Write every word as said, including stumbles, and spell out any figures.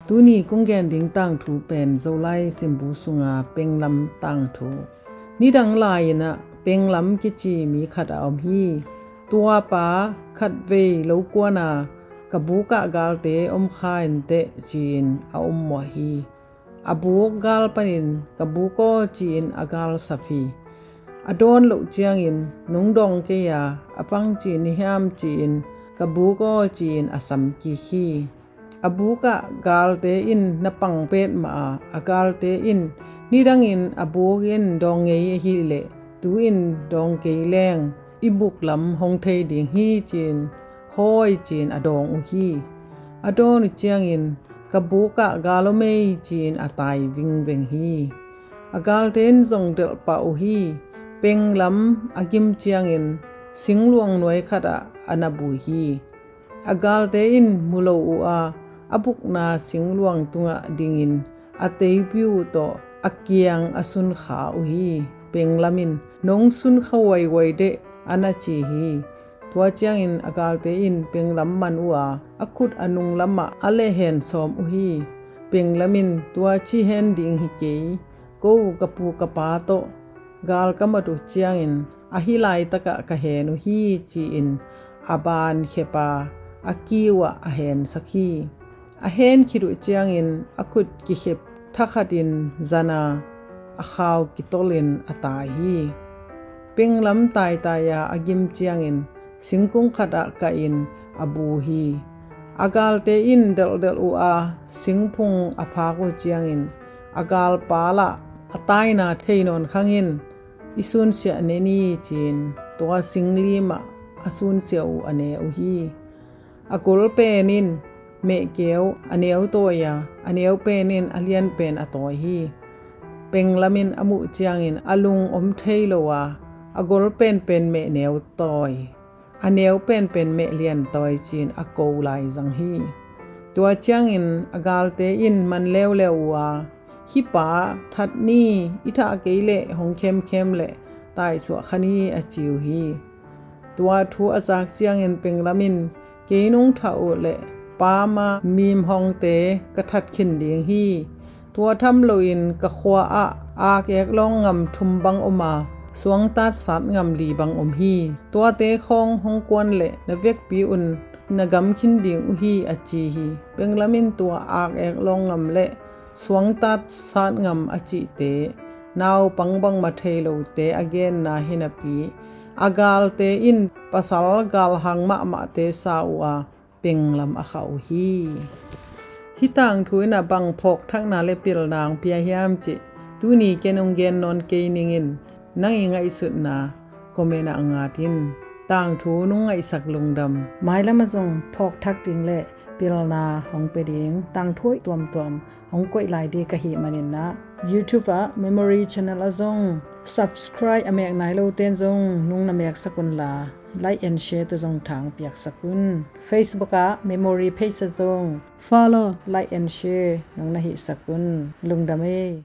Tuni kong gen ding tangthu pen Zolai simbu sunga penglam tangthu. Nidang lai-in ah penglam kici mi khat a om hi. Tua pa khatvei lo kuan a, "Ka buk ah galte om kha inteh," ci-in a ommawh hi. A buk gal panin, "Ka buk aw," ci-in a gal sap hi. A dawn loh ciangin, "Nong dawng kei a, a bangci na hiam?" ci-in, "Ka buk aw," ci-in a sam kik hi. A buk ah galte in na pang petmah a, a galte in, "Nidangin a buk in dawng ngei ahih leh, tu-in dawng kei leng i buk lam hong thei ding hi," ci-in, "Hawi," ci-in a dawng uh hi. A dawn uh ciangin, "Ka buk ah gal om ei," ci-in a tai vingveng hi. A galte in zong delh pah uh hi. Penglam a gim ciangin, singluang nuai khat ah a nap uh hi. A galte in mu lo uh a, a bukna singluang tungah dingin a teipi uh tawh a kiang a sunkha uh hi. Penglam in, "Nong sunkha uaiuai deh," a na ci hi. Tua ciangin a galte in penglam man uh a, a khut a nunglam ah a lehhen sawm uh hi. Penglam in, "Tua ci hen ding hi kei. Ko ka pu ka pa tawh gal ka mat uh ciangin, ahi laitakah ka hen uh hi," ci-in a ban khep a, a kiu ah a hensak hi. A hen khit uh ciangin a khut kikhep thakhatin zan a, a khau kitolin a tai hi. Penglam taitai a a gim ciangin singkung khat ah kahin a bu hi. A galte in delhdelh uh a, singphung a phak uh ciangin, "A galpa lah a taina thei nawn khang in, i sunsiah ne ni," ci-in tua singlim ah a sunsiah uh a ne uh hi. A gol pen in mehkeu a neutawi a, a neu pen in a lianpen a tawi hi. Penglam in a muh ciangin a lung om thei lo a, a gol penpen mehneu tawi, a neu penpen mehlian tawi ci-in a ko laizang hi. Tua ciangin a galte in man leuleu uh a, "Hih pa that ni, i thah kei leh hong khemkhem leh taisuah kha ni," a ci uh hi. Tua thu a zak ciangin Penglam in, "Kei nong thah uh leh pam a mim hongte ka that khin ding hi. Tua tham loin ka khua ah akek lawng ngam thum bang om a, suangtat sat ngam li bang om hi. Tuate khawng hong kuan leh na vekpi un na gam khin ding uh hi," a ci hi. Penglam in tua akek lawng ngam leh suangtat sat ngam a cihte naupang bangmah thei lote a genna hi napi, a galte in pasal galhang mahmahte sa uh a, Penglam a khah uh hi. Hih tangthu in a bang phawkthakna le pilna hong pia hiam cih tuni ken hong gen nawn kei ning in, nang i ngaihsutna comment ah ngat in. Tangthu nong ngaihsak lungdam. Mailam ah zong phawkthak ding le pilna hong pia ding tangthu hoih tuamtuam hong koih lai ding ka hih manin ah, YouTube ah Memory Channel ah zong subscribe a mek nai lote in zong nong na meksak unla, like and share tawh zong thang piaksak un. Facebook ah Memory Page ah zong follow, like and share nong na hihsak un. Lungdam ei.